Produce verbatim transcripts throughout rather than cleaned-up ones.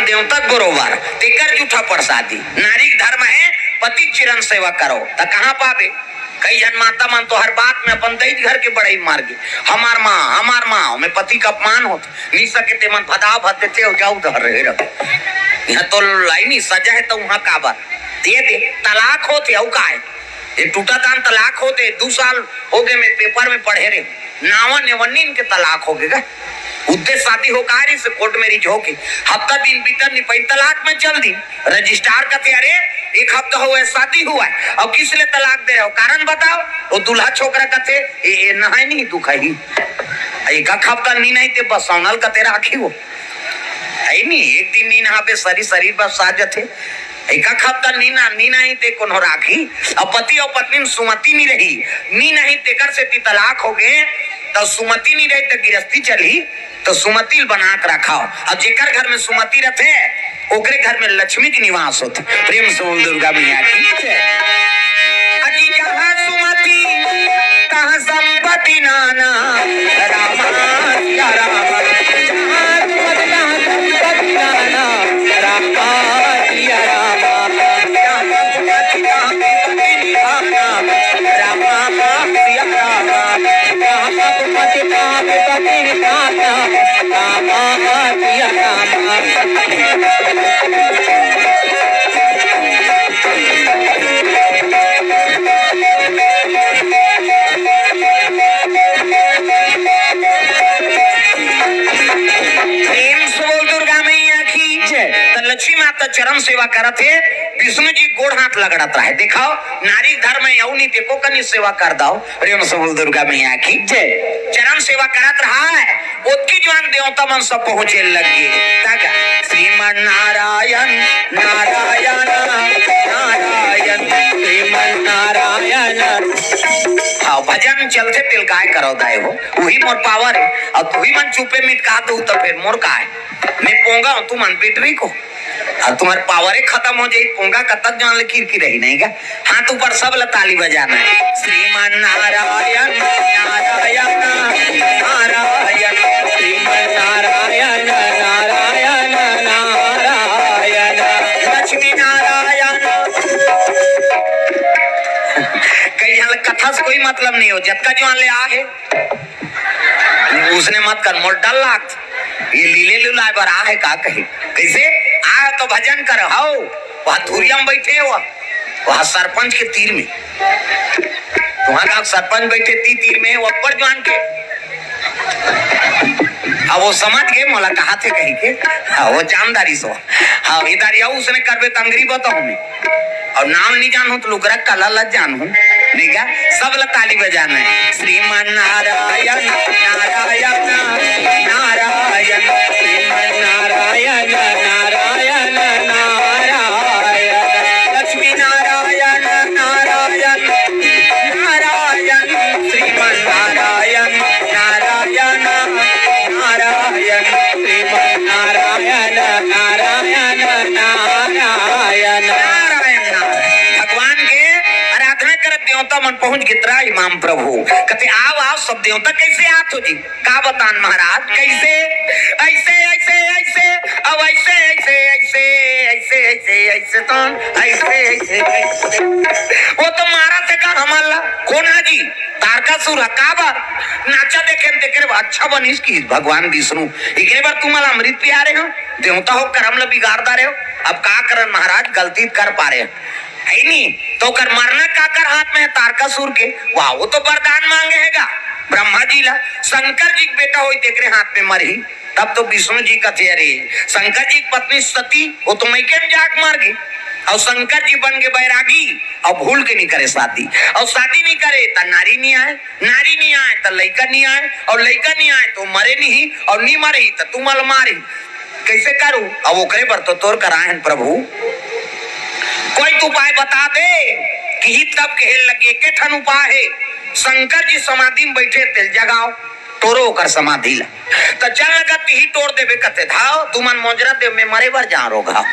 देवता के बरोबर, तेकर जूठा प्रसादी। नारी के धर्म हे, पति के चरण सेवा करो, त कहाँ पाबे? कई झन माता मन तो हर बात में अपन दई घर के बड़ई मारगे, "हमार माँ, हमार माँ", ओमे पति का अपमान होत, नी सके ते मन भदा भद देथे, "अउ जाओ उधर रहे रहो।" यहाँ तो लाई नहीं, सजा हे तो वहाँ काबर? दे दे, तलाक होत हे, अउ का हे? ये टूटा दान तलाक होत हे, दू साल होगे, मैं पेपर में पढ़े रहे, नावा नेवन्नी इनके तलाक होगे गा। उद्दे शादी हो का रही से कोर्ट मैरिज होके हफ्ता दिन बीतन नहीं पाई, तलाक में चल दी। रजिस्ट्रार कथे, "अरे, एक हफ्ता हुआ है शादी हुआ है, अब किस लिए तलाक दे रहे हो, कारण बताओ?" वो दूल्हा छोकरा कथे, "ए, ए नहाय नहीं दुखही, एक हफ्ता नी नहाय ते बस सौनल कथे राखी हो।" है नी, एक दिन नी नहाबे, सरी शरीर पर सा जथे। एक हफ्ता नी ना, नी नहाय ते कोनो राखी। अब पति अउ पत्नी में सुमति नी रही, नी नहाय तेकर सेती तलाक होगे, त सुमति नी रही त गिरस्ती चलही, त सुमति ल बना के रखाओ। अब जेकर घर में सुमति रथे, ओकरे घर में लक्ष्मी के निवास होथे। प्रेम से बोल दुर्गा मैया की जय। अजी जहाँ सुमति, तहाँ संपत्ति नाना। रामा सिया रामा। जहाँ सुमति, तहाँ संपत्ति नाना। रामा सिया रामा। जहाँ सुमति, तहाँ विपत्ति निधाना। रामा सिया रामा। जहाँ सुमति, तहाँ विपत्ति निधाना। रामा सिया रामा। प्रेम से बोल दुर्गा मैया की जय। त लक्ष्मी माता चरण सेवा करत हे, विष्णु जी गोड़ हाथ लगड़त रहे। देखाओ, नारी धर्म हे, अउ नी ते को कनी सेवा कर दाओ। प्रेम से बोल दुर्गा मैया की जय। चरण सेवा करत रहा है, ओतकी जुवान देवता मन सब पहुंचे लग गे। तक श्रीमन नारायण, नारायण, नारायण, श्रीमन नारायण। हाँ, भजन चलथे तेल काय करो दाय हो, वही मोर पावर हे। अब तुही मन चुपे मिटका दो तो फिर मोर काय? मैं पोंगा हूँ, तुमन पिटरी को। अब तुम्हार पावरे खतम हो जाई, पोंगा कतक जान ले किरकिरही नहीं का? हाथ ऊपर, सब ला ताली बजाना है। श्रीमन नारायण, नारायण, नारायण, श्रीमन नारायण, नारायण, नारायण, लक्ष्मी नारायण। कई झन ला कथा से कोई मतलब नहीं हो, जतका जुवान ले आ हे, उसने मत कर, मोर डर लागत। ये लीले लुलाए बर आ हे का कही? कैसे? आ तो भजन कर, हव, वहाँ धुरिया में बैठे हो, वहाँ सरपंच के तीर में। तुम्हार गाँव सरपंच बैठे ती तीर में, वो अब्बड़ जुवान के। अब वो समझ गे मोला कहाथे कही के। हाँ, वो जानदारी सो। हाँ, इधर या उसने करबे त अंगरी बताऊँ मैं। अउ नाम नहीं जानहूँ त लुगरा कला ला जानहूँ। नहीं का? सब ला ताली बजाना है। श्रीमन नारायण, नारायण, नारायण, श्रीमन नारायण, नारायण, नारायण, लक्ष्मी नारायण, नारायण, नारायण, श्रीमन नारायण, नारायण, नारायण, श्रीमन नारायण, नारायण, नारायण। नारायण, नारायण। भगवान के आराधना करत देवता मन पहुंच गे त्राहि माम प्रभु। कथे, "आव, आव, सब देवता कैसे आत हो जी?" का बतान महाराज, कैसे? ऐसे, ऐसे, ऐसे, अब ऐसे, ऐसे, ऐसे, ऐसे, ऐसे, ऐसे, तो ऐसे, ऐसे, ऐसे। वो तो मारत हे का हमन ला? कोन हा जी? तारकासुर हा। काबर? नाचा देखे न तेकरे बर अच्छा बनिस कि भगवान विष्णु, एकरे बर तुमन ला अमृत पियारे हो, देवता हो, करम ला बिगाड़ डारे हो। अब का करन महाराज, गलती कर पारे हो। है नी? तो ओकर मरना काकर हाथ में हे? तारकासुर के। वाह, वो तो वरदान मांगे हे गा ब्रह्मा जी ला। शंकर जी के बेटा होई, तेकरे हाथ में मरही। तब तो विष्णु जी कथे, "अरे, शंकर जी की पत्नी सती, वो तो मइके में जाके मर गे। अउ शंकर जी बन गे बैरागी, अउ भूल के नहीं करे शादी। अउ शादी नहीं करे, त नारी नहीं आए, नारी नहीं आए, त लइका नहीं आए, अउ लइका नहीं आए, तो मरे नहीं, अउ नहीं मरही, त तुमन ला मारही।" कैसे करू? अब ओकरे बर तो तोर करा हन प्रभु। कोई तो उपाय बता दे। कि ही तब कहे लगे, "एके ठन उपाय हे, शंकर जी समाधि में बैठे, तेला जगाओ, टोरो ओकर समाधि ला।" त चल न गा, तिही टोर देबे कथे। धाव, तुमन मोजरा देव, में मरे बर जा रोग हव।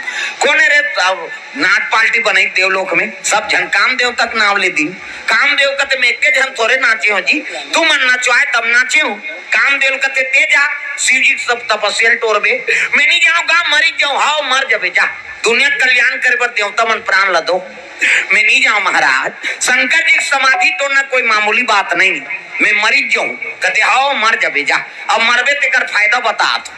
कोने रे, अब नाट पार्टी बनई देवलोक में, सब झन कामदेव तक नाव ले दिन। कामदेव कथे, में एके झन थोरे नाचे हो जी, तुमन नचवाए तब नाचे हो। कामदेव कथे, ते जा, शिव जी सब तपस्या ल टोरबे, में नहीं जाऊं गा, मरी जाऊं। हाव, मर जबे जा, दुनिया के कल्याण करे बर देवता मन प्राण ल दो। में नहीं जाऊं महाराज, शंकर जी के समाधि टोरना कोई मामूली बात नहीं, में मरी जाऊं। कथे, हाव, मर जबे जा, अब मरबे तेकर फायदा बतात।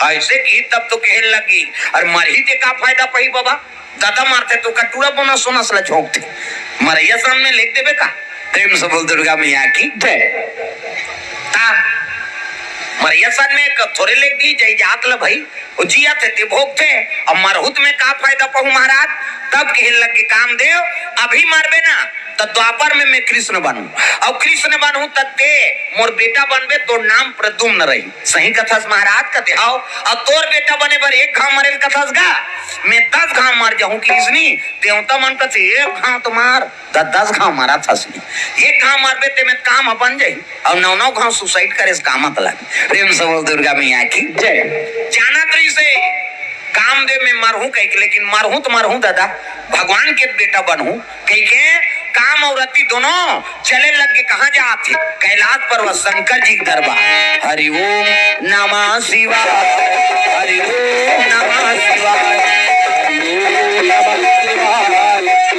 ऐसे कि तब तो कहे लगी, अरे मरही ते का फायदा पही बाबा, ददा मारथे तो कटूरा बोना सोना सला झोंकथे। मरैया सन में लेख देबे का? प्रेम से बोल दुर्गा मैया की जय। ता मरैया सन में क-, थोरे लेख दी जाई जात ल भाई, वो जिया थे ते भोग थे, अब मरहुत में का फायदा पहू महाराज? तब कहे लग के कामदेव, अभी मरबे ना, त द्वापर में मैं कृष्ण बनूं, और कृष्ण बनूं त ते मोर बेटा बनबे, तोर नाम प्रद्युम्न रही। सही कथस महाराज? कथे, हाव। अब तोर बेटा बने बर एक घाव मरे ल कथस गा, मैं दस घाव मर जाहूं कृष्णी। देवता मन कथे, एक घाव तो मार, त दस घाव मरा थस नी। एक घाव मरबे ते में काम अपन जाही, और नौ नौ घाव सुसाइड करे से का मतलब? प्रेम से बोल दुर्गा मैया की जय। जानत रही से कामदेव में मरहूं कह के, लेकिन मरहूं तो मरहूं दादा, भगवान के बेटा बनहूं कह के काम और रति दोनों चले लग के कहां जात हे? कैलाश पर्वत शंकर जी के दरबार। हरि ओम नमः शिवाय, हरि ओम नमः शिवाय, हरि ओम नमः शिवाय,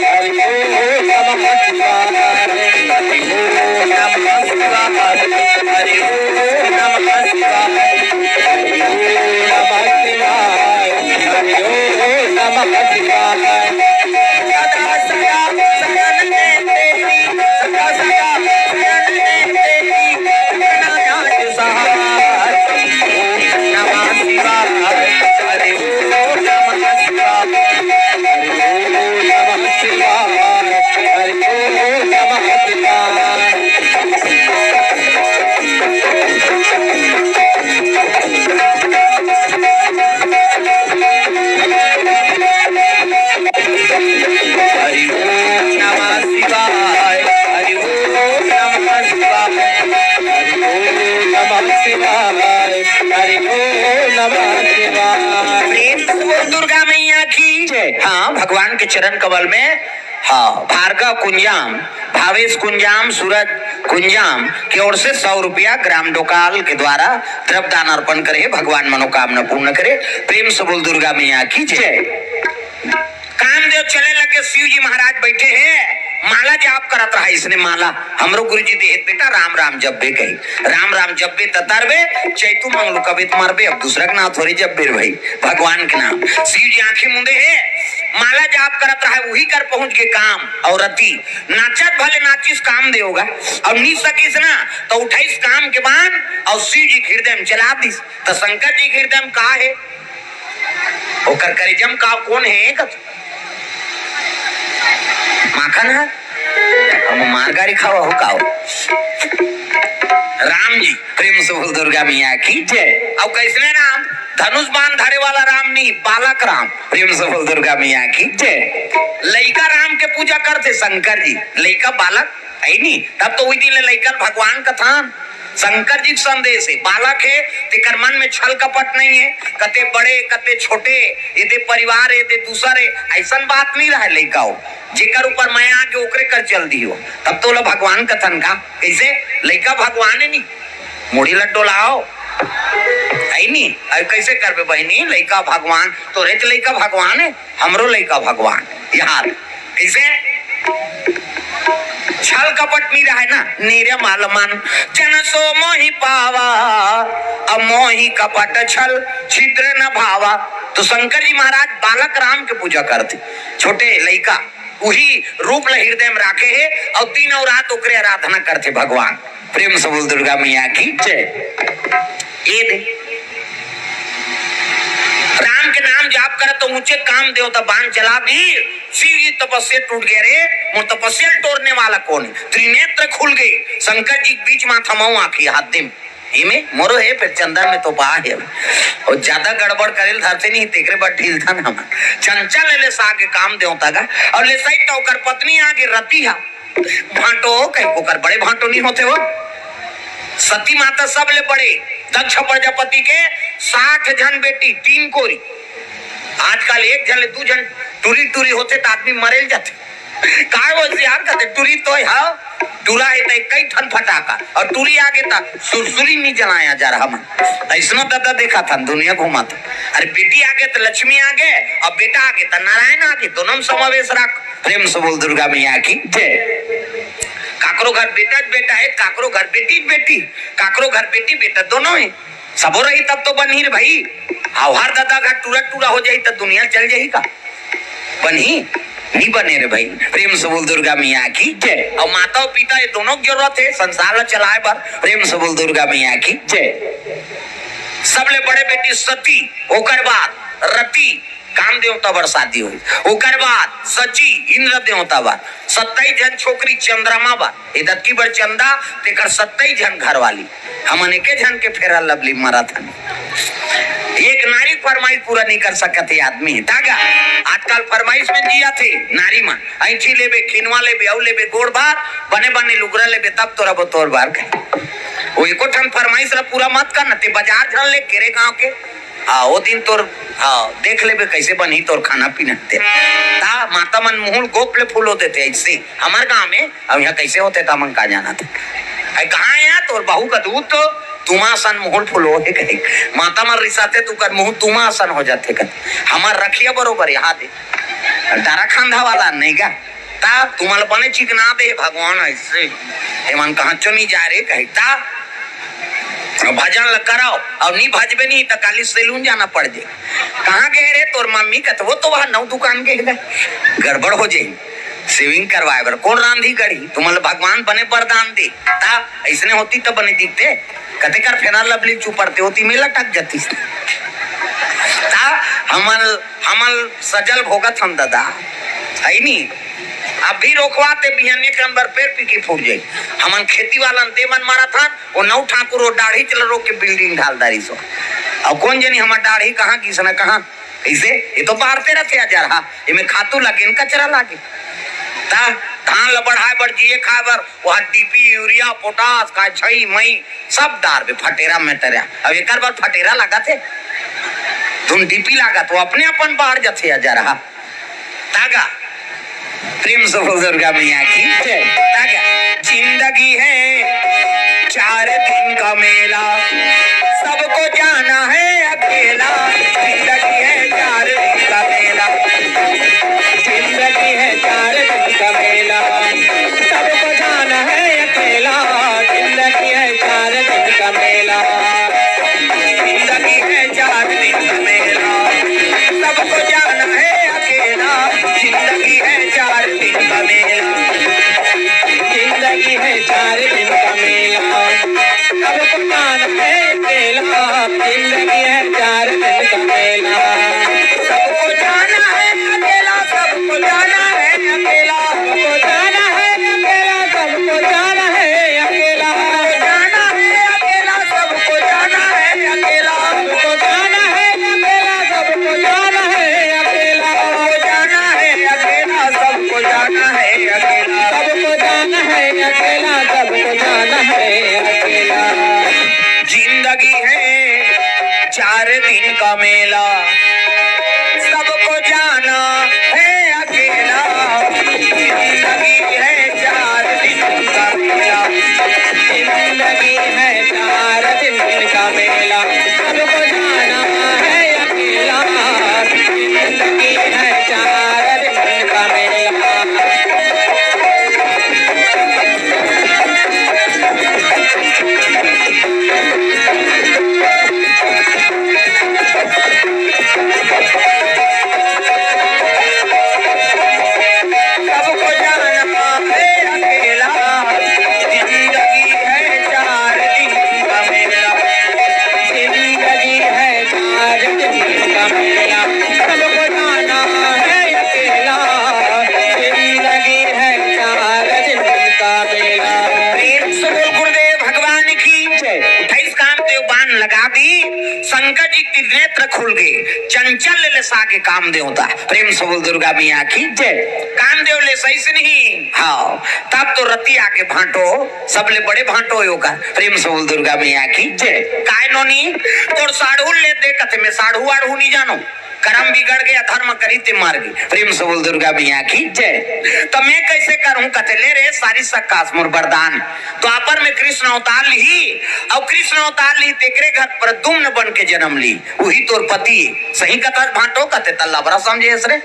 हरि ओम नमः शिवाय, हरि ओम नमः शिवाय, हरि ओम नमः शिवाय, हरि ओम नमः शिवाय, हरि ओम नमः शिवाय। सदा सदा शरण में तेरी, सदा सदा शरण में तेरी, रखना याद सहाय। ओम नमः शिवाय, हरि ओम नमः शिवाय, हरि ओम नमः शिवाय, हरि ओम नमः शिवाय। हरि ओम नमः शिवाय, हरि ओम नमः शिवाय, हरि ओम नमः शिवाय, हरि ओम नमः शिवाय। प्रेम से बोल दुर्गा मैया की जय। हाँ, भगवान के चरण कमल में, हाँ, भार्गव कुंजाम, भावेश कुंजाम, सूरज कुंजाम के ओर से सौ रुपया ग्राम डोकाल के द्वारा द्रव्य दान अर्पण करे, भगवान मनोकामना पूर्ण करे। प्रेम से बोल दुर्गा मैया की जय। कामदेव चले लगे, शिव जी महाराज बैठे हैं, माला जाप करत रहा। इसने माला हमरो गुरु जी देहे, बेटा राम राम जब्बे कही, राम राम जब्बे त तरबे, चैतु मंगलू कबे त मरबे। अब दूसरा के नाम थोड़ी जब्बे रे भाई, भगवान के नाम। शिव जी आंखें मूंदे है, माला जाप करत रहा, वही कर पहुंच गए काम और रति नाचत भले नाचिस कामदेव गा, और नी सकिस ना, तो उठाइस काम के बान और शिव जी के हृदय में चला दिस। तो शंकर जी के हृदय में का है? ओकर करेजा म का कोन हे कथे? माखन हे? अब मार गारी खावा हो का हो? राम जी, प्रेम से बोल दुर्गा मैया की जय। अब कैसने राम? धनुष बाण धरे वाला राम नहीं, बालक राम। प्रेम से बोल दुर्गा मैया की जय। लइका राम के पूजा करथे शंकर जी, लइका बालक है नी, तब तो वही दिन ले लइका ल भगवान कथन। शंकर जी के संदेश है, बालक है, तेकर मन में छल कपट नहीं है, कते बड़े, कते छोटे, एदे परिवार, एदे दूसर है, ऐसन बात नहीं रहे लइका हो। जेकर ऊपर मया आगे ओकरे कर चल दियो, तब तो ओला भगवान कथन का? कैसे? लइका भगवान है नी, मुड़ी ल डोलाओ, है नी? अब कैसे करबे बहिनी? लइका भगवान, तोरे त लइका भगवान है, हमरो लइका भगवान। यार, कैसे? छल कपट नहीं रहे ना, नीरे माल मन, जन सो मोहि पावा, अब मोहि कपट छल छिद्र न भावा। तो शंकर जी महाराज बालक राम के पूजा करथे, छोटे लइका, वही रूप ल हृदय में राखे हे और दिन और रात ओकरे आराधना करथे भगवान। प्रेम से बोल दुर्गा मैया की जय। ये दे राम के नाम जाप करत तो ऊंचे काम देवता बाण चला दी। शिव जी तपस्या टूट गया रे, मोर तपस्या टोरने वाला कौन है? त्रिनेत्र खुल गए शंकर जी के बीच माथा मऊ आंखी हाथ दे में। इमे मोरो है, फिर चंदन में तो पा है। और ज्यादा गड़बड़ करेल धरते नहीं, तेकरे बाद ढील था ना हम। चंचल ले सा के काम देवता का, और ले सही तो ओकर पत्नी आगे रति हा। भांटो कहीं ओकर बड़े भांटो नहीं होते हो। सती माता सब ले बड़े, दक्ष प्रजापति के साठ झन बेटी, तीन कोरी। आजकल एक झन ले दू झन टूरी टूरी होथे त आदमी मरेल जाथे। काय होइस यार, कथे टूरी तो ह, टूरा हे त कई ठन फटाका, अउ टूरी आगे त सुरसुरी नी जलाया जा रहा मन। अइसनो ददा देखत हन दुनिया घुमात। अरे बेटी आगे त लक्ष्मी आगे, अउ बेटा आगे त नारायण आगे, दोनों में समावेश राख। प्रेम से बोल दुर्गा मैया की जय। काकरो घर बेटा च बेटा हे, काकरो घर बेटी च बेटी, काकरो घर बेटी बेटा दोनों हे। सबो रही तब तो बनही रे भाई। अउ हर ददा घर टूरा टूरा हो जाही त दुनिया चल जाही का? बनही? नी बने रे भाई। प्रेम से बोल दुर्गा मैया की जय। अउ माता अउ पिता ये दोनों के जरूरत हे संसार ला चलाए बर। प्रेम से बोल दुर्गा मैया की जय। सबले बड़े बेटी सती, ओकर बाद रति, काम देवता बर शादी होइस। ओकर बाद सची, इंद्र देवता बर। सत्ताईस झन छोकरी चंद्रमा बर। ए दतकी बर चंदा, तेकर सत्ताईस झन घरवाली। हमन एके झन के फेरा लवली मरत हन। एक नारी फरमाइश पूरा नहीं कर सकत हे आदमी। तागा, आजकल फरमाइश में जियत हे नारी मन। ऐंठी लेबे, खिनवा लेबे, अउ लेबे, गोड़ बार, बने बने लुगरा लेबे, तब तोरा बतोर बार कहे। वो एको ठन फरमाइश ला पूरा मत कर न, ते बाजार झन ले केरे गांव के। हाँ, वो दिन तोर, हाँ, देख लेबे कैसे बनही तोर खाना पीना ते। ता माता मन मुहुल गोप ले फूलो देथे ऐसे। हमर गांव में, अब यहाँ कैसे होथे, ता मन का जानत हे। अरे कहाँ हे यार तोर बहू का दूध तो तुमा असन मुहुल फूलो हे कहे। माता मन रिसाथे त ओकर मुहूं तुमा असन हो जाथे कहे। हमर रखिया बरोबर यहाँ दे। डारा खांधा वाला नहीं गा। ता तुमन ल बने चिकना दे भगवान ऐसे। एमन कहाँ चो नहीं जा रे कहे ता। भजन ल कराओ अउ नहीं भजबे नहीं त काली सैलून जाना पड़ जाए। कहाँ गए रे तोर मम्मी? कथे वो तो वहाँ नौ दुकान गए हे। गड़बड़ हो जाए। सेविंग करवाए बर कोन रांधी गढ़ी? तुमन ल भगवान बने वरदान दे। ता ऐसने होती त बने दिखते। कते कर फेना लवली चुपड़ते होती में लटक जाती। ता हमन, हमन सजल भोगत हन ददा। है नी? अब भी रोकवाते बिहनिया के अंदर पेड़ पीके फूट जाई। हमन खेती वालन ते मन मारत हन, वो नौ ठाकुर वो डाढ़ी चल रोक के बिल्डिंग ढाल डारी सो। अब कोन जनी हमर डाढ़ी कहाँ गिस न कहाँ? कइसे? ये तो बाढ़ते रथे हजार हा। एमे खातू लागे न कचरा लागे। ता धान ल बढ़ाए बर, जिए खाए बर, वहाँ डीपी, यूरिया, पोटास, का छई, मई, सब डारबे, फटेरा मेटेरा। अब एकर बर फटेरा लागत हे, धुन डीपी लागत, वो अपने अपन बाढ़ जाथे हजार हा। तागा, प्रेम से बोल दुर्गा मैया की जय। तागा, जिंदगी है चार दिन का मेला, सबको जाना है अकेला। जिंदगी है चार दिन का मेला, जिंदगी है चार दिन का मेला, सबको जाना है अकेला। जिंदगी है चार दिन का मेला, जिंदगी है चार दिन का मेला, सबको जाना है अकेला। जिंदगी है चार दिन का मेला, जिंदगी है चार दिन का मेला, सबको जाना है अकेला। जिंदगी है चार दिन का मेला, सबको जाना है अकेला, सबको जाना है अकेला, सबको जाना है अकेला, सबको जाना है अकेला, सबको जाना है अकेला, सबको जाना है अकेला, सबको जाना है अकेला, सबको जाना है अकेला, सबको जाना है अकेला, सबको जाना है अकेला, सबको जाना है अकेला, सबको जाना है अकेला। जिंदगी है चार दिन का मेला, सबको जाना है अकेला। जिंदगी है चार दिन का मेला, जिंदगी है चार दिन का मेला, सबको जाना है अकेला। जिंदगी है चार दिन का मेला। बोल के चंचल ले सागे काम देवता। प्रेम से बोल दुर्गा मैया की जय। काम देव ले सही से नहीं। हाँ, तब तो रति आगे भांटो, सबले बड़े भांटो होय ओकर। प्रेम से बोल दुर्गा मैया की जय। काय नोनी, तोर साढ़ू ले दे कथे, मैं साढ़ू आढ़ू नहीं जानो। करम बिगड़ गया, धर्म करी ते मार गई। प्रेम से बोल दुर्गा मैया की जय। तो मैं कैसे करूं कथे, ले रे सारी सक्कास मोर वरदान। द्वापर में कृष्ण अवतार लिही, और कृष्ण अवतार लिही, तेकरे घर प्रद्युम्न बन के जन्म ली, वही तोर पति। सही कथा भांटो कथे, तल्ला बड़ा समझे हस रे।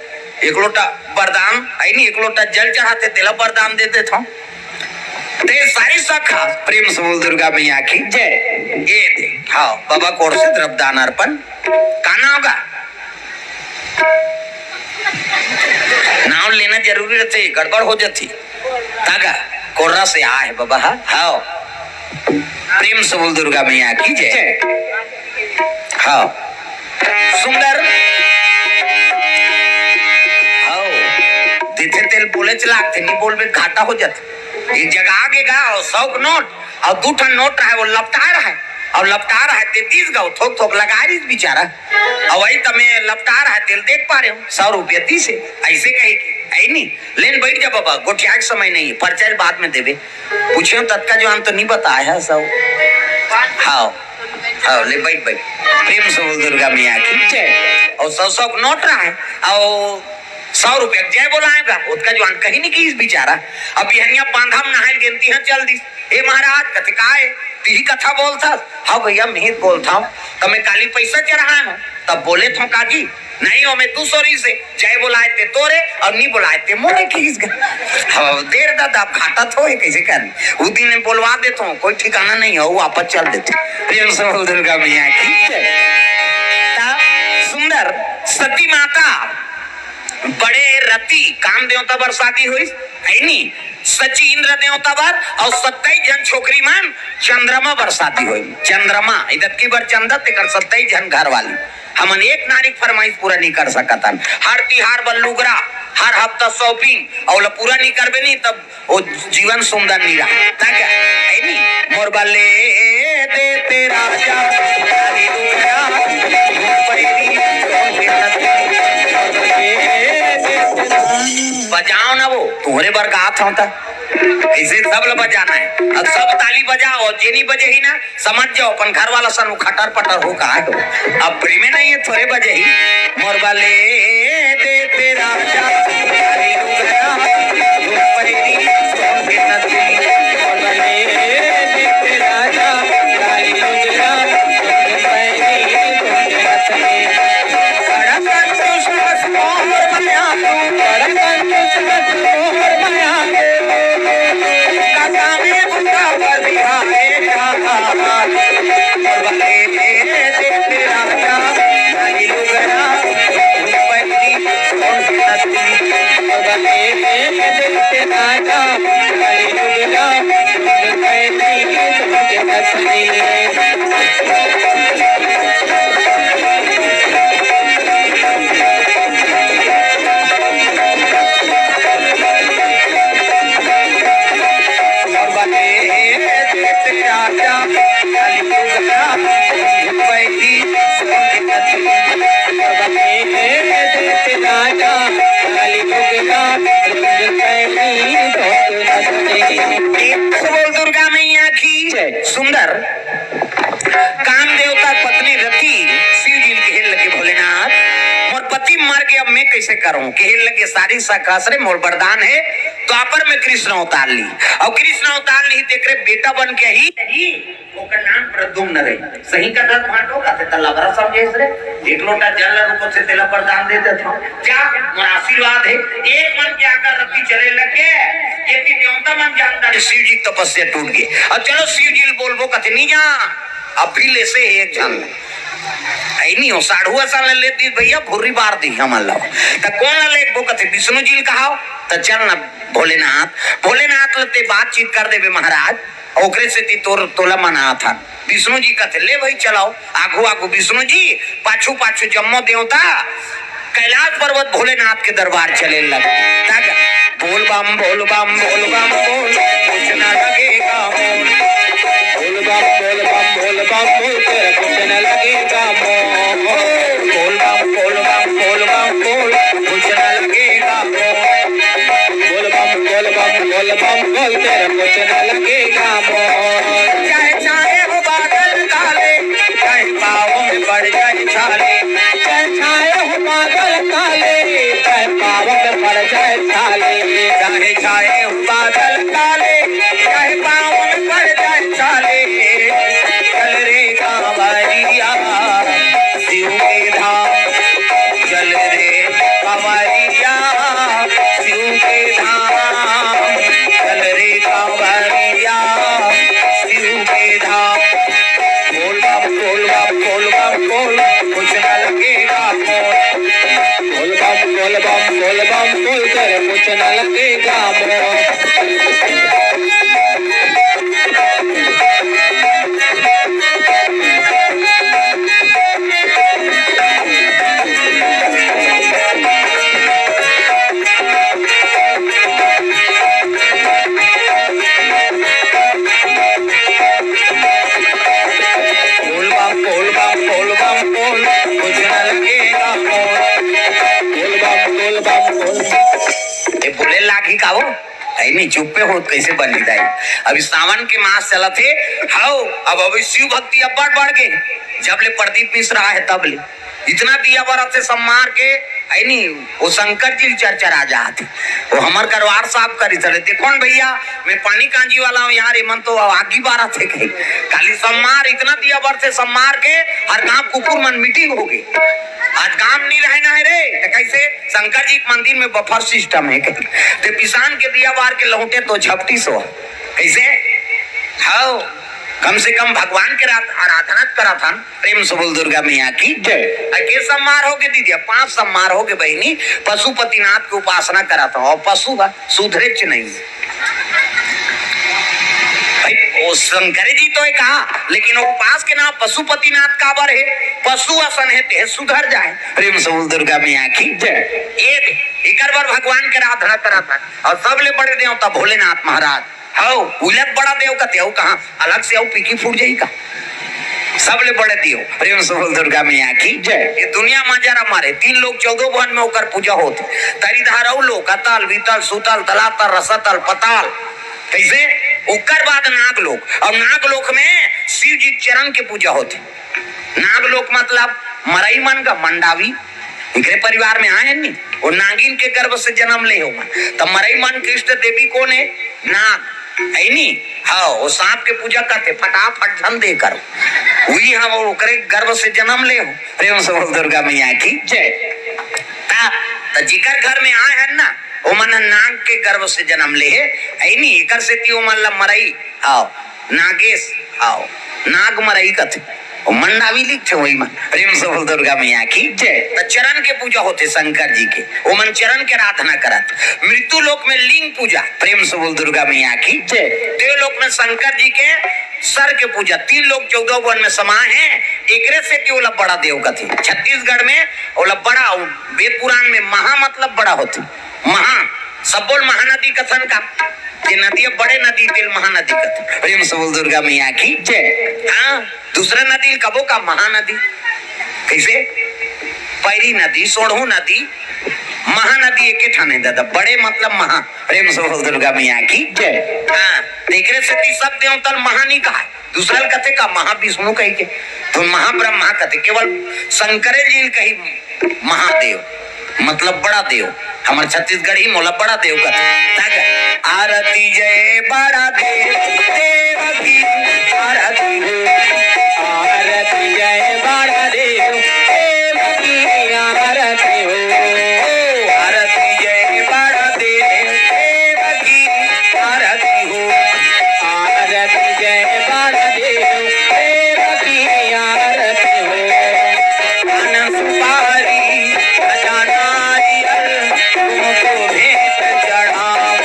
एक लोटा वरदान, आई नहीं, एक लोटा जल चढ़ाते, तेला वरदान दे देत हूँ। ते सारी सखा प्रेम से बोल दुर्गा मैया की जय। ये दे, हाँ, बाबा कोर से द्रव्यदान अर्पण। का नाम का? नाम लेना जरूरी रहते, गड़बड़ हो जाती। तागा कोर्रा से आ है बाबा, हाँ, हाँ। प्रेम से बोल दुर्गा मैया की जय। हाँ, सुंदर। हाँ, देथे तेल बोले चलाते, नहीं बोलबे घाटा हो जाते। एक जगह आगे गा और सौ के नोट और दू ठन नोट रहे, वो लपटा रहे और लपटा रहे, ते तीस गो थोक थोक लगा रही बेचारा। और वही तमे लपटा रहे, तेल देख पा रहे हो, सौ रुपया तीस है, ऐसे कहे के, है नहीं। लेन बैठ जा बाबा, गोठिया के समय नहीं है, परिचय बाद में देवे। पूछे ततका जवान तो नहीं बताया है सब। हाँ, हाँ, ले बैठ, बैठ। प्रेम से बोल दुर्गा मैया की जय। और सौ सौ के नोट रहा है, और सौ रुपया के जय बोलाए बा, ओतका जवान कहीं नहीं की इस बेचारा। अब बिहनिया बांधा में नहाइल गिनती है चल दिस। ए महाराज, कथे काय, तिही कथा बोलथस? हाँ भैया, मैं ही बोलथव। तो मैं काली पैसा चढ़ाए हूँ, तब बोले थो काजी, नहीं हो, मैं दू सौ री से जय बोलाए ते तोरे और नी बोलाए ते मोरे की इस ग-, हाँ, देर दादा, आप घाटा थो है, कैसे कर? वो दिन में बोलवा देता हूँ, कोई ठिकाना नहीं है, वो वापस चल देते। प्रेम से बोल दुर्गा मैया की जय। ता सुंदर सती माता बड़े रति काम देवता बर शादी हुई, है नी? सची इंद्र देवता बर, और सत्ताईस झन छोकरी मन चंद्रमा बर शादी हुई। चंद्रमा, इधर की बर चंद्र, तेकर सत्ताईस झन घर वाली। हमन एक नारी के फरमाइश पूरा नहीं कर सकत हन। हर तिहार बर लुगरा, हर हफ्ता shopping, और ओला पूरा नहीं करबे नहीं, तब वो जीवन सुंदर नहीं रहा। ता क्या? है नहीं? मोर बल्ले दे तेरा जा, काली लुगरा, पैरी, बजाओ ना वो, तुम्हारे बर गात हूँ ता। इसे सब ल बजाना है। अब सब ताली बजाओ, और जे नहीं बजे ही ना, समझ जाओ, अपन घर वाला सन खटर पटर हो कहा हो। अब free में नहीं है, थोड़े बजे ही। मोर बल्ले दे तेरा जा, काली लुगरा, पैरी, सोन के नथनी। मोर बल्ले दे तेरा जा, काली लुगरा, सोन के पैरी, सोन के नथनी। बड़ा कंजूस बस मोर माया तू, बड़ा कंजूस बस मोर माया तू। काका में बुता पर भी आए। बोल दुर्गा मैया की जय। सुंदर काम देवता पत्नी रति शिव जी ल कहे लगे, भोलेनाथ, मोर पति मर गए, अब मैं कैसे करूं? कहे लगे सारी सखा हस रे, मोर वरदान है, द्वापर में कृष्ण अवतार ली, और कृष्ण अवतार ली तेकरे बेटा बन के ही, ही ओकर नाम प्रद्युम्न रहे। सही कथा भांटो कथे, त लबरा समझे हस रे। एक लोटा जल ल रुको से तेला वरदान दे देत हूँ। जा, मोर आशीर्वाद है। एक मन के आकर रति चले लगे, ये भी देवता मन जानता है। शिव जी तपस्या टूट गई। अब चलो शिव जी ल बोलबो कथे, नहीं जा, अब भी ले से एक झन। ऐ नहीं हो, साढ़ुआ सन ले लेती भैया, भुर्री बार दी हमन ला। त कौन ला लेबो कथे, विष्णु जी ल कहाओ। त चल ना भोलेनाथ, भोलेनाथ ल ते बातचीत कर देबे महाराज, ओकरे सेती तोर, तोला मनात हन। विष्णु जी कथे, ले भाई चलाओ, आगू आगू विष्णु जी, पाछू पाछू जम्मो देवता, कैलाश पर्वत भोलेनाथ के दरबार चले लग। तब बोल बम, बोल बम, बोल बम, बोल, कुछ ना लगेगा मोल। बोल बम, बोल बम, बोल बम, बोल, तेरा कुछ ना लगेगा मोल। काले, चाहे पाँव में पड़ जाए छाले, चाहे छाए बादल काले, चाहे पाँव में पड़ जाए छाले। चल रे कांवरिया, शिव के धाम, चल रे कांवरिया, शिव के धाम, चल रे कांवरिया, शिव के धाम। बोल बम, बोल बम, बोल बम, बोल, कुछ न लगेगा मोल। बोल बम, बोल बम, बोल बम, बोल, तेरे कुछ न लगेगा मोल। बोल बम, बोल बम, बोल बम, बोल, कुछ न लगेगा मोल। बोल बम, बोल बम, बोल। ए, बोले लागी का हो? ऐ नहीं, चुप्पे होत कैसे बनी दाई? अभी सावन के मास चलत हे। हव, अब, अभी शिव भक्ति अब्बड़ बढ़ गे। जब ले प्रदीप मिश्रा हे तब ले इतना दिया बरत हे सब मार के, ऐ नहीं, वो शंकर जी चरचरा जात हे। वो हमर करवार साफ करी चले। देखो न भैया, मैं पानी कांजी वाला हूँ यार, ये मन तो आगी बारत हे कहीं। खाली सब मार, इतना दिया बरत हे सब मार के, हर गांव कुकुर मन मीटिंग हो गई। आज काम नहीं रहना है रे, तो कैसे? शंकर जी के मंदिर में बफर सिस्टम है कहीं। ते पिसान के दिया बार के लौटे तो झपटी सो। कैसे? हव, कम से कम भगवान के रात आराधना करत हन। प्रेम से बोल दुर्गा मैया की जय। आ के सम्मार हो गे दीदी, पांच सम्मार हो गे बहिनी, पशुपतिनाथ के उपासना करत हन। और पशु बा, सुधरेच नहीं। भाई, ओ शंकर जी तो हे कहा, लेकिन उपास के नाम पशुपतिनाथ काबर हे? पशु असन हे, ते सुधर जाए। प्रेम से बोल दुर्गा मैया की जय। ये दे, एकर बर भगवान के आराधना करत हन। और सबले बड़े देवता भोलेनाथ महाराज। हव, उलग बड़ा देव कथे, हव कहाँ? अलग से हव, पीकी फूट जाई का? सबले बड़े देव, प्रेम से बोल दुर्गा मैया की जय। ये दुनिया मा जरा मारे, तीन लोक चौदह भुवन में ओकर पूजा होत। तरी धारव लोक, अतल, वितल, सुतल, तलातल, रसतल, पताल। कैसे? ओकर बाद नागलोक, और नागलोक में शिव जी चरण के पूजा होत। नागलोक मतलब मरई मन का मंडावी, एकरे परिवार में आए नी, वो नागिन के गर्भ से जन्म ले हो। त मरई मन के इष्ट देवी कोन हे? नाग, है नी? हाँ, वो सांप के पूजा करते, फटाफट धन दे करो, वही हम ओकरे गर्भ से जन्म ले हो। प्रेम से बोल दुर्गा मैया की जय। ता, त जिकर घर में आए हैं ना, वो मन नाग के गर्भ से जन्म ले हे, है नी? एकर सेती वो मन ला मरई, हाँ, नागेश, हाँ, नाग मरई कथे। ओ मंडावी लिखथे वही मन। प्रेम से बोल दुर्गा मैया की जय। त चरण के पूजा होथे शंकर जी के, ओमन चरण के आराधना करत। मृत्यु लोक में लिंग पूजा। प्रेम से बोल दुर्गा मैया की जय। देव लोक में शंकर जी के सर के पूजा। तीन लोक चौदह वन में समाए हे, एकरे सेती ओला बड़ा देव कथे। छत्तीसगढ़ में ओला बड़ा, वेद पुराण में महा मतलब बड़ा होथे। महा, सब बोल महानदी कथन का, ये नदी अब बड़े नदी तेल महानदी कथन। प्रेम से बोल दुर्गा मैया की जय। हाँ, दूसरा नदी कबो का महानदी। कैसे? पैरी नदी, सोढ़ू नदी, महानदी एके ठाने दादा, बड़े मतलब महा। प्रेम से बोल दुर्गा मैया की जय। हाँ, एकरे सेती सब देवतल महानी कहा, दूसरा ल कथे का महाविष्णु कही के, तो महाब्रह्मा कथे, केवल शंकरे जी ल कही महादेव, मतलब बड़ा देव। हमर छत्तीसगढ़ी मोला बड़ा देव कथे। तग आरती जय बड़ा देव, देव की आरती हो। आरती जय बड़ा देव, देव की आरती हो। आरती जय बड़ा देव, देव की आरती हो। आरती जय बड़ा देव, देव की आरती हो। पान सुपारी गजा नारियल तुमको भेंट चढ़ाऊं।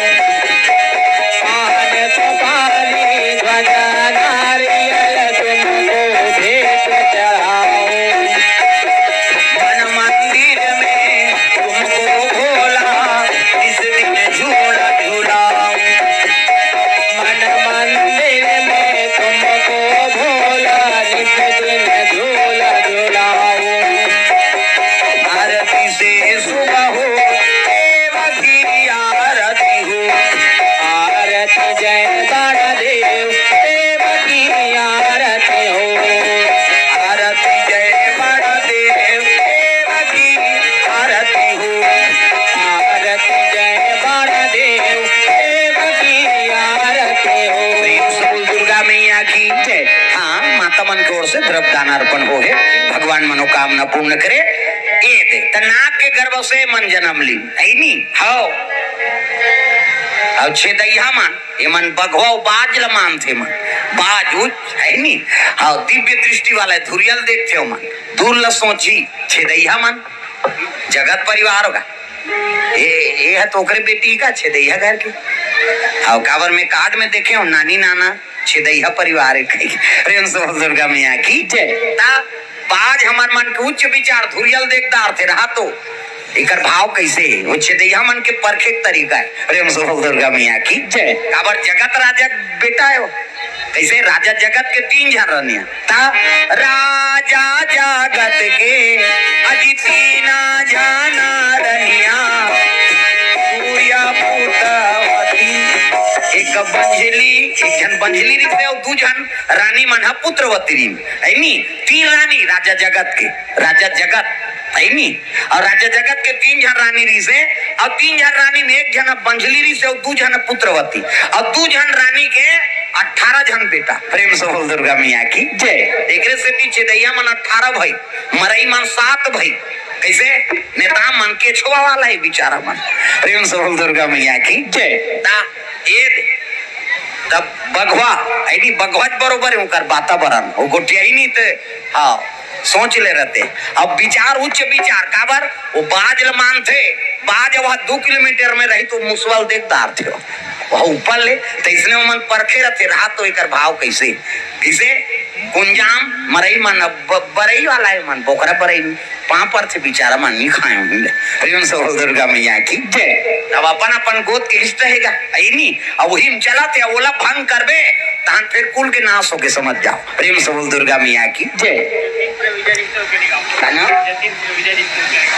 पान सुपारी गजा नारियल तुमको भेंट चढ़ाऊं। पूर्ण करे। ए दे, त नाग के गर्भ से मन जन्म ली, है नी? हव। अउ छेदइहा मन, ए मन बघवा अउ बाज ल मानथे मन। बाज उच, है नी? हव, दिव्य दृष्टि वाला धुरियल देखथे मन। दूर ल सोची, छेदइहा मन। जगत परिवार होगा। ए, ए ह तो ओकरे बेटी का छेदइहा घर के। हव, काबर में कार्ड में देखे हो, नानी नाना छेदइहा परिवार है कही। प्रेम से बोल दुर्गा मैया की जय। ता बाज हमर मन के उच्च विचार धुरियल देख डारथे रहा तो एकर भाव कैसे है? वो छेदइहा मन के परखे के तरीका है। प्रेम से बोल दुर्गा मैया की जय। काबर जगत राजा के बेटा है वो। कैसे? राजा जगत के तीन झन रनिया। ता राजा जगत के अजी तीना झन रनिया, सूर्य पुत्रवती। एक बंझली, एक झन बंझली रहिसे अउ दू झन रानी मन ह पुत्रवती रहिन। है नी? तीन रानी राजा जगत के, राजा जगत, है नी? अउ राजा जगत के तीन झन रानी रहिसे, अउ तीन झन रानी में एक झन बंझली रहिसे, अउ दू झन पुत्रवती, अउ दू झन रानी के अठारह झन बेटा। प्रेम से बोल दुर्गा मैया की जय। एकरे सेती छेदइहा मन अठारह भाई, मरई मन सात भाई। कैसे? नेता मन के छुआ वाला है बेचारा मन। प्रेम से बोल दुर्गा मैया की जय। ता ए दे। तब बघवा, ऐनी बघवा बरोबर है, ओकर वातावरण, वो गोटिया ही नहीं थे। हाँ, सोच ले रहते। अब विचार, उच्च विचार, काबर? वो बाज ल मानथे, बाज वह दू किलोमीटर में रही तो मुसवा ल देख डारथे। वह ऊपर ले, तो इसने मन परखे रहते, रहा तो एकर भाव कैसे? किसे? कुंजाम, मरई मन, अब ब-, बरई वाला है मन, बोकरा बरई, पाँव परथे बेचारा मन, नहीं खाए होंगे। प्रेम से बोल दुर्गा मैया की जय। अब अपन अपन गोत के इष्ट रहेगा, ऐनी, अब वही में चला थे, ओला भंग करबे, तहन फिर कुल के नाश होके समझ जाओ। प्रेम से बोल दुर्गा मैया की जय। का नाम?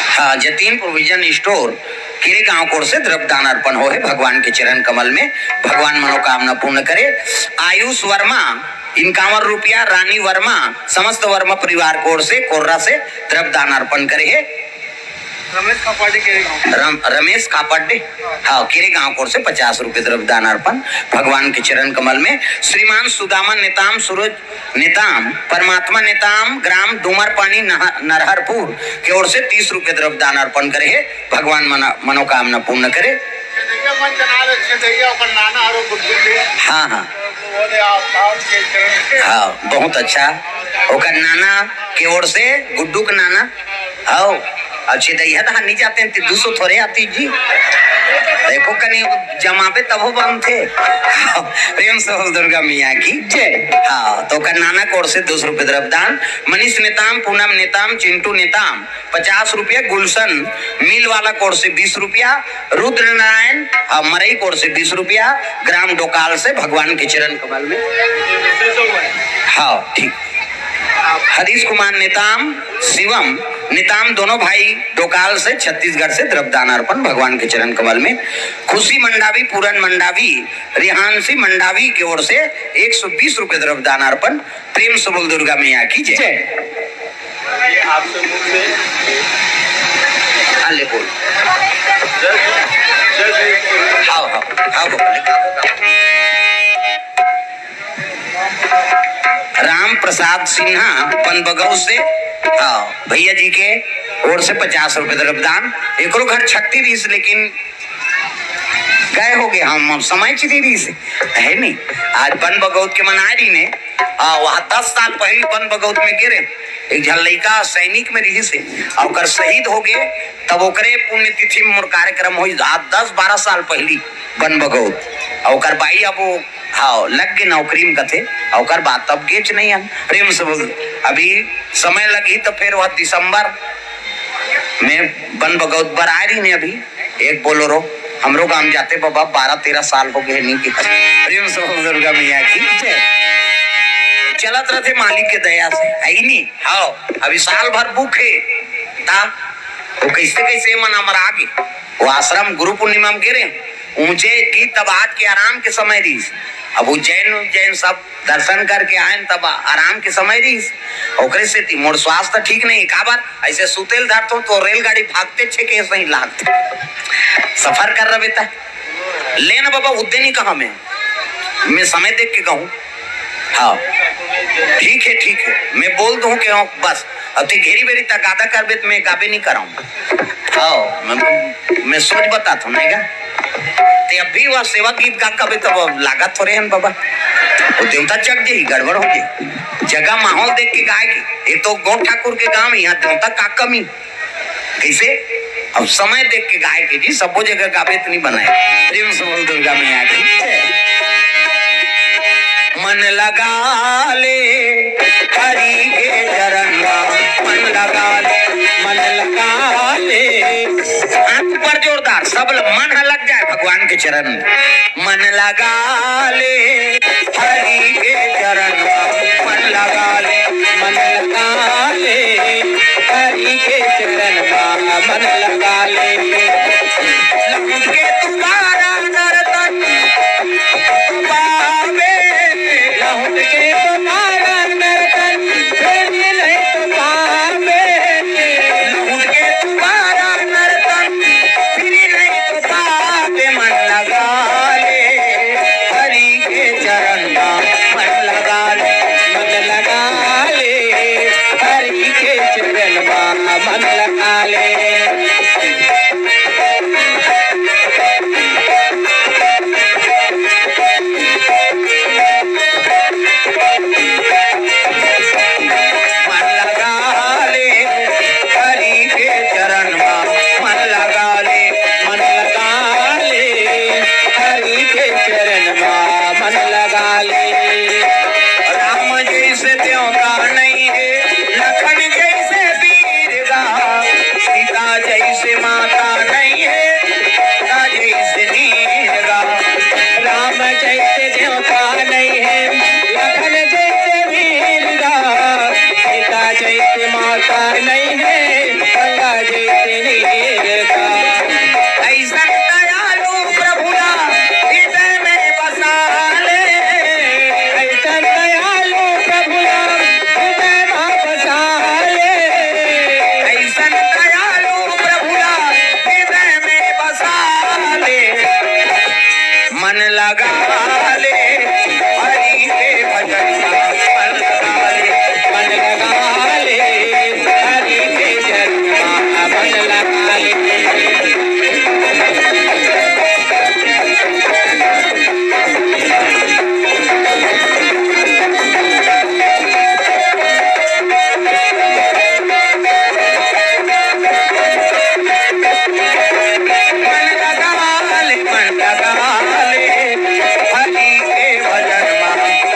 हाँ, जतीन प्रोविजन स्टोर, केरे गांव कोर से द्रव्य दान अर्पण हो है भगवान के चरण कमल में। भगवान मनोकामना पूर्ण करे। आयुष वर्मा इक्यावन रुपया, रानी वर्मा, समस्त वर्मा परिवार कोर से, कोर्रा से द्रव्य दान अर्पण करे है। रमेश कापाडे के गांव। रम-, रमेश कापाडे, हाँ, केरे गांव कोर से पचास रुपये द्रव्य दान अर्पण भगवान के चरण कमल में। श्रीमान सुदामा नेताम, सूरज नेताम, परमात्मा नेताम, ग्राम डूमर पानी नह-, नरहरपुर के ओर से तीस रुपये द्रव्य दान अर्पण करे है। भगवान मना-, मनोकामना पूर्ण करे। छेदैया मन जना ले, छेदैया ओकर नाना आरो गुड्डू के। हाँ, हाँ। वो दे आप, आप के चरण के। हाँ, बहुत अच्छा। ओकर नाना के ओर से, गुड्डू के नाना। हाँ, अब छेदैया तो नहीं जाते हैं, दू सौ थोड़े आती जी। देखो कनी जमाबे तब हो बनते। प्रेम से बोल दुर्गा मैया की जय। हाँ, तो ओकर नाना के ओर से दो सौ रुपये द्रव्य दान। मनीष नेताम, पूनम नेताम, चिंटू नेताम, पचास रुपया, गुलशन मिल वाला कोर से बीस रुपया, रुद्र नारायण, आ, मरई कोर से बीस रुपया, ग्राम डोकाल से भगवान के चरण कमल में। हाँ, ठीक। हरीश कुमार नेताम, शिवम नेताम, दोनों भाई डोकाल से, छत्तीसगढ़ से द्रव्य दान अर्पण भगवान के चरण कमल में। खुशी मंडावी, पूरन मंडावी, रिहांशी मंडावी के ओर से एक सौ बीस रुपये द्रव्य दान अर्पण। प्रेम से बोल दुर्गा मैया की जय। जय। हाँ, ले बोल। हाँ, हाँ, हाँ, बाबा, ले। राम प्रसाद सिन्हा, बनबगौर से, हाँ, भैया जी के ओर से पचास रुपये द्रव्य दान। एकरो घर छट्टी रहीस, लेकिन गए हो गए, हम, हम समय चिरी रहीस, है नहीं। आज बनबगौर के मना रही ने, आ, वहाँ दस साल पहले बनबगौर में गिरे, एक झन लइका सैनिक में रहीस, आ ओकर शहीद हो गए, तब ओकरे पुण्यतिथि में मोर कार्यक्रम होई, आज दस बारह साल पहली बनबगौर, आ ओकर बाई अब वो, हाँ, लग गए नौकरी में कथे, आ ओकर बाद तब गेच नहीं हम। प्रेम से बोल, अभी समय लगी तो फिर वह दिसंबर में बनबगौर बर आ रही ने अभी। एक बोलोरो, हमरो गांव जाते बाबा, बारह तेरह साल हो गए नहीं गिरे। प्रेम से बोल दुर्गा मैया की जय। चलत रहते मालिक के दया से, है ही नहीं। हाँ, अभी साल भर भूखे, ता वो कैसे कैसे मन हमर आगे। वो आश्रम गुरु पूर्णिमा में गिरे, ऊंचे गीत, तब आज के आराम के समय रहीस। अब वो जैन, जैन सब दर्शन करके आए, तब आराम के समय रहीस। ओकरे सेती मोर स्वास्थ्य ठीक नहीं, काबर ऐसे सुतेल धरतो तो रेलगाड़ी भागते छे के सही लागते। सफर कर रहे बेटा, ले ना बाबा, उद्दे नहीं कहा मैं, मैं समय देख के कहूँ। हाँ, ठीक है, ठीक है, मैं बोल दूँ कि हाँ, बस अब ते घेरी बेरी तक आधा करबे त मैं गाबे नहीं कराऊं। आओ, मैं, मैं सोच बताता हूँ, नहीं गा? ते अभी वह सेवा गीत गा कबे तब लागत थोरे हन बाबा। वो देवता चक जाही, गड़बड़ हो जाही। जगह माहौल देख के गाए के। ये तो गौ ठाकुर के गांव, यहाँ देवता का कमी? कैसे? अब समय देख के गाए के जी, सबो जगह गाबे त नहीं बनाए। प्रेम से बोल दुर्गा मैया की जय। मन लगा ले हरि के चरण मा, मन लगा ले, मन लगा ले। हाथ ऊपर जोरदार, सब ल-, मन ह लग जाए भगवान के चरण में। मन लगा ले हरि के चरण मा, मन लगा ले, मन लगा ले हरि के चरण मा, मन लगा ले। लहुट के तुम्हारा नर्तन पावे, लहुट के तुम्हारा नर्तन, फिर नहीं तो पावे। लहुट के तुम्हारा नर्तन, फिर नहीं तो पावे। मन लगा ले हरि के चरण मा, मन लगा ले, मन लगा ले हरि के चरण मा, मन लगा ले। मन लगा ले हरि के चरण मा, मन लगा ले, मन लगा ले हरि के चरण मा, मन लगा ले। राम जैसे देवता नहीं है, लखन जैसे वीर गा, सीता जैसे माता नहीं है, गंगा जैसे नीर गा। राम जैसे देवता नहीं है, लखन जैसे वीर गा, सीता जैसे माता नहीं है, गंगा जैसे नीर गा। ऐसन दयालु प्रभु ला हृदय में बसा ले। ऐसन दयालु प्रभु ला हृदय में बसा ले। ऐसन दयालु प्रभु ला हृदय में बसा ले। मन लगा ले हरि के भजन मा, मन लगा ले, मन लगा ले हरि के चरण मा, मन लगा ले। मन लगा ले, मन लगा ले, हरि के भजन मा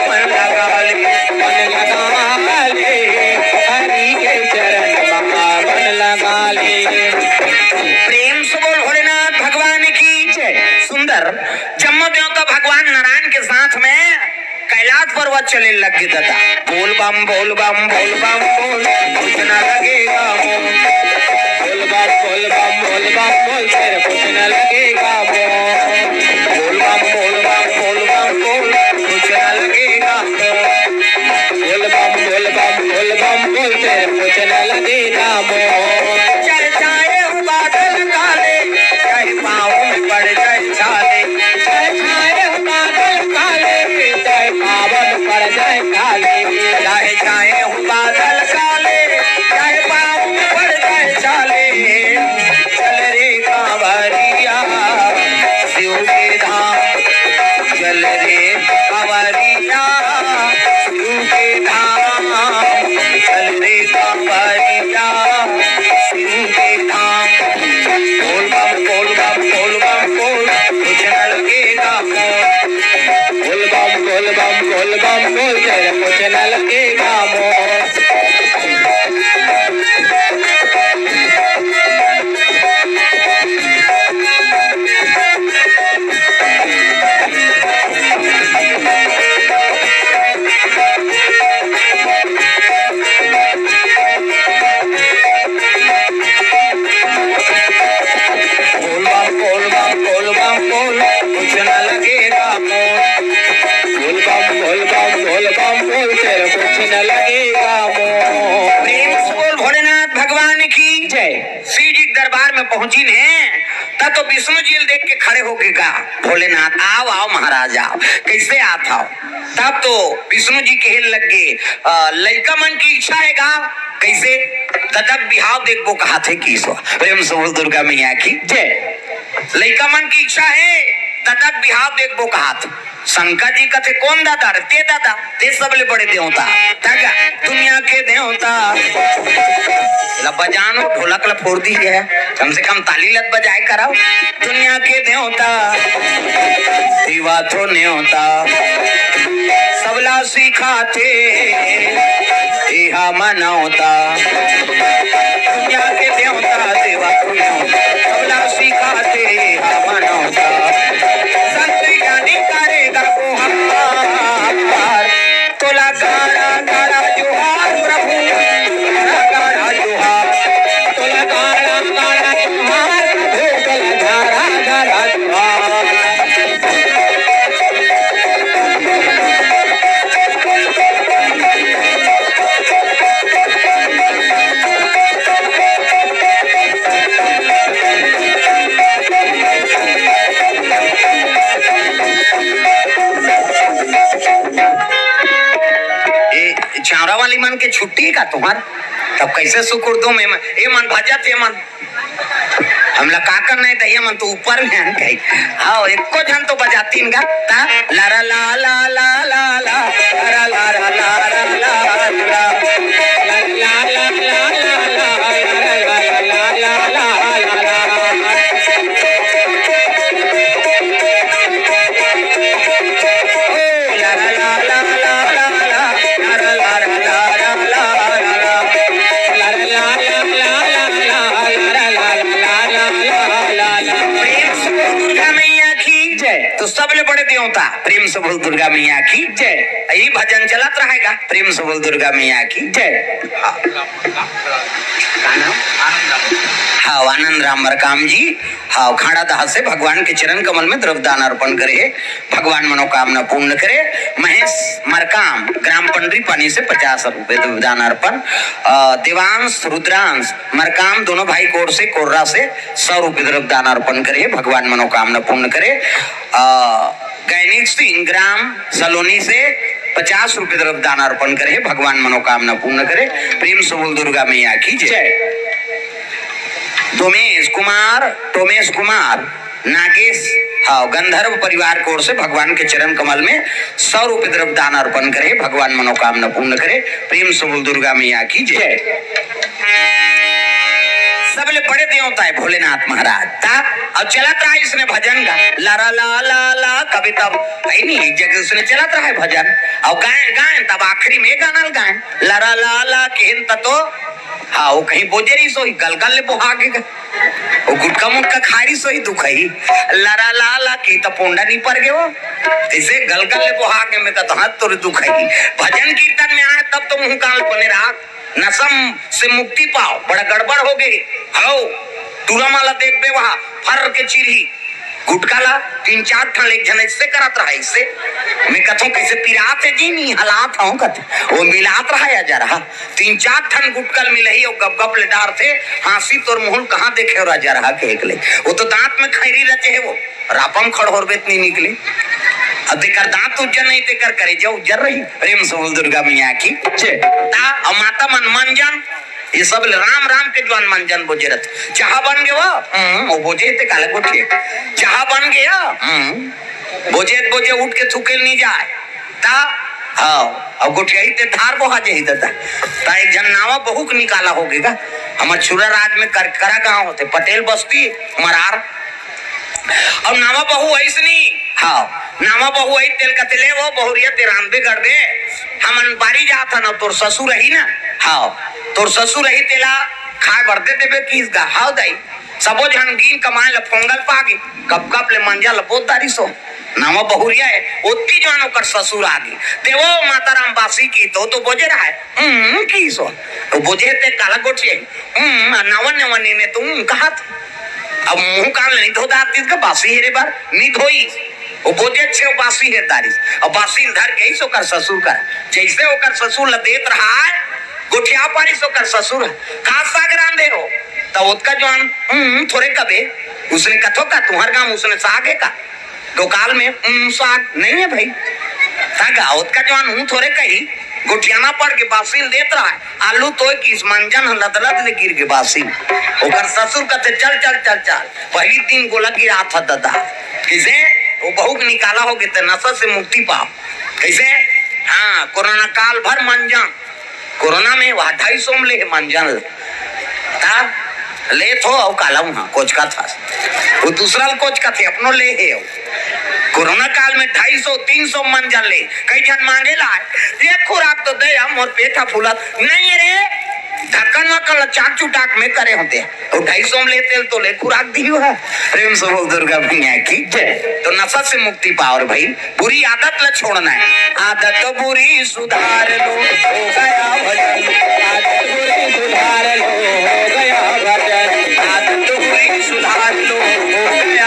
मन लगा ले, मन लगा ले, हरि के चरण मा मन लगा ले। प्रेम से बोल भोलेनाथ भगवान की जय। सुंदर जम्मो देवता भगवान नारायण के साथ में कैलाश पर्वत चले लग गे दादा। बोल बम, बोल बम, बोल बम, बोल, कुछ ना लगेगा मोल। बोल बम, बोल बम, बोल बम, बोल, तेरे कुछ ना लगेगा मोल। बोल बम, बोल बम, बोल बम, बोल, कुछ ना लगेगा मोल। बोल बम, बोल बम, बोल बम, बोल, तेरे कुछ ना लगेगा मोल। चल जाए बादल काले, चाहे पाँव में पड़ जाए छाले। चाहे छाए हो बादल काले, चाहे पाँव में पड़ जाए छाले। चाहे छाए हो बादल काले, चाहे पाँव में पड़ जाए छाले। चल रे कांवरिया शिव के धाम, चल रे कांवरिया शिव के धाम, चल रे कांवरिया शिव के धाम। बोल बम, बोल बम, बोल बम, बोल, कुछ न लगेगा मोल। बोल बम, बोल बम, बोल बम, बोल, तेरे कुछ न लगेगा मोल। बोल बम, बोल बम, बोल बम, बोल, कुछ ना लगेगा मोल। बोल बम, बोल बम, बोल बम, बोल, तेरे कुछ ना लगेगा मोल। प्रेम से बोल भोलेनाथ भगवान की जय। शिव जी के दरबार में पहुंचिन हे, तब तो विष्णु जी ल देख के खड़े होके गा, "भोलेनाथ, आओ, आओ महाराज, आओ।" कैसे आत हव? तब तो विष्णु जी कहे लग गे, "अ, लइका मन की इच्छा हे गा, कइसे? ददा के बिहाव देखबो कहाथे कि ईश्वर। प्रेम से बोल दुर्गा मैया की जय। लइका मन के इच्छा हे, ददा के बिहाव देखबो कहाथे। शंकर जी कथे, "कोन ददा रे?" "ते ददा, ते सबले बड़े देवता।" तगा दुनिया के देवता। ला बजानो, ढोलक ला फोर दिही हे, कम से कम ताली लत बजाए कराओ। दुनिया के देवता, देवा तो नेवता, सबला सिखाथे, एहा मनौता। दुनिया के देवता, देवा तो नेवता, सबला सिखाथे, एहा मनौता। संत ज्ञानी करेगा गुहार, तोला गाड़ा गाड़ा जोहार प्रभु, गाड़ा गाड़ा जोहार, तोला गाड़ा गाड़ा जोहार प्रभु, तोला गाड़ा गाड़ा जोहार। ए, छावरा वाली मन के छुट्टी का तुम्हार? तब कैसे सुकुर दो में, ए मन भजत, ए मन। हमला का करना हे, दहिया मन तो ऊपर में हन कही। हाँ, एको झन तो बजातीन गा, ता, ला रा ला ला ला ला ला, ला रा ला रा ला रा ला रा। प्रेम से बोल दुर्गा मैया की जय। तो सबले बड़े देवता, प्रेम से बोल दुर्गा मैया की जय। यही भजन चलत रहेगा, प्रेम से बोल दुर्गा मैया की जय। हाँ। का नाम? आनंद राम। हाँ, आनंद राम मरकाम जी। हाँ, खाड़ा दहा से भगवान के चरण कमल में द्रव्य दान अर्पण करे हे, भगवान मनोकामना पूर्ण करे। महेश मरकाम, ग्राम पंडरी पानी से पचास रुपए द्रव्य दान अर्पण। अ, देवांश, रुद्रांश मरकाम, दोनों भाई कोर से, कोर्रा से सौ रुपए द्रव्य दान अर्पण करे हे, भगवान मनोकामना पूर्ण करे। अ, गैनिक सिंह ग्राम सलोनी से पचास रुपए द्रव्य दान अर्पण करे हे, भगवान मनोकामना पूर्ण करे। प्रेम से बोल दुर्गा मैया की जय। जय। दोमेश कुमार, टोमेश कुमार, नागेश, हाँ, गंधर्व परिवार की ओर से भगवान के चरण कमल में सौ रुपए द्रव्य दान अर्पण करे, भगवान मनोकामना पूर्ण करे। प्रेम से बोल दुर्गा मैया की जय। जय। सबले बड़े देवता हे भोलेनाथ महाराज। ता, अउ चलत रहा इसने भजन गा, ला रा ला ला ला, कभी तब, है नहीं, एक जगह उसने चलत रहा है भजन, अउ गायन, गायन, तब आखिरी में गाना गायन, ला रा ला ला, केहन त तो, हाँ, वो कहीं बोजे रही सोई, गलगल ले बोहा के गा। वो गुटका मुटका खा रही सोई, दुख ही, ला रा ला ला, की त पोंडा नहीं पर गए वो, इसे गलगल ले बोहा के, मैं कहता, हाँ, तोरे दुख ही। भजन कीर्तन में आए, तब तो मुंह कान बने रहा। नशा से मुक्ति पाओ, बड़ा गड़बड़ हो गई। हौ, टूरा माला देखबे वहाँ, फर के चिरही। गुटका ला तीन चार ठन, एक झन ऐसे करत रहा, ऐसे। मैं कथों, "कैसे पिरात हे जी, नी हलात हूँ," कथे। वो मिलात रहा या जा रहा। तीन चार ठन गुटका ल मिलही, वो गप गप ले डारथे, हाँसी तोर मुहुल कहाँ देखे हो राजा रहा के एक ले। वो तो दांत में खैरी रचे है वो। रापम खड़होरबे त नहीं निकले। अब तेकर दांत उज्जर नहीं, तेकर करेजा उज्जर रही। प्रेम से बोल दुर्गा मैया की जय। ता, अउ माता मन मंजन, ये सब ले राम राम के जुआन मंजन बोजे रथ। चाहा बन गे वो? हम्म, वो बोजे ते काला गोठिया। चाहा बन गया? हम्म, बोजे, बोजे उठ के थूके ल नहीं जाए। ता, हाँ, अब गोठियाही ते धार बोहा जाही ता। ता एक झन नावा बहू के निकाला हो गे गा। हमर छुरा राज में कर-, करा गांव होथे, पटेल बस्ती, मरार। अउ नावा बहू अइसनी, हाँ, नावा बहू आई तेल कथे, "ले वो बहुरिया, ते रांधबे गढ़बे, हमन बारी जात हन, तोर ससुर रही ना, हाँ, तोर ससुर रही, तेला खाए बर दे देबे किस गा, हाँ दाई।" सबो झन गीन कमाए ल फोंगल पागे, गप गप ले मंजा ल बोत दारी सो। नावा बहुरिया हे, ओतकी जुआन ओकर ससुर आगे। ते वो माता राम बासी की तो, तो बोजे रहा है, "हम्म," की सो। तो बोजे ते काला गोठिया, "हम्म," आ नावा नावा नीने तुम कहत। अब मुंह कान नहीं धो दात दिस का बासी हेरे बार, नहीं धोई। वो बोजे छे बासी हेर दारिस। अब बासी धर के ही सो कर ससुर कर। जैसे ओकर ससुर ल देत रहा है, गोठिया पारिस ओकर ससुर, "का साग रांधे हो?" त ओतका जुआन, "हम्म, थोरे कबे।" उसने कथो का, "तुम्हार गांव उसने साग है का?" डोकाल में, "हम्म, साग नहीं है भाई।" त गा ओतका जुआन, "हम्म, थोरे कही।" गोठियाना पड़ के बासी ल देत रहय, आलू तोय किस मंजन ह लदलद ले गिर गे बासी। ओकर ससुर कथे, "चल, चल, चल, चल।" पहिली दिन गोला गिरात ह ददा। कइसे? ओ बहू के निकाला होगे त नशा से मुक्ति पाव। कइसे? हाँ, कोरोना काल भर मंजन। कोरोना में वह ढाई सौ में ले हे मंजन ल। ता लेत हो अउ काला उहाँ कोचकत हस। वो दूसरा ल कोचकथे, अपनो ले हे अउ। कोरोना काल में ढाई सौ, तीन सौ मंजन ले, कई झन मांगे ला आय, "एक खुराक तो दे, अब मोर पेट ह फूलत नहीं है रे।" ढक्कन वक्कन ल चाक चुटाक में करे होते। तो ढाई सौ में ले तेल तो ले खुराक दियो है। प्रेम से बोल दुर्गा मैया की जय। तो नशा से मुक्ति पाओ रे भाई, बुरी आदत ल छोड़ना है। आदत बुरी सुधार लो, हो गया भजन। आदत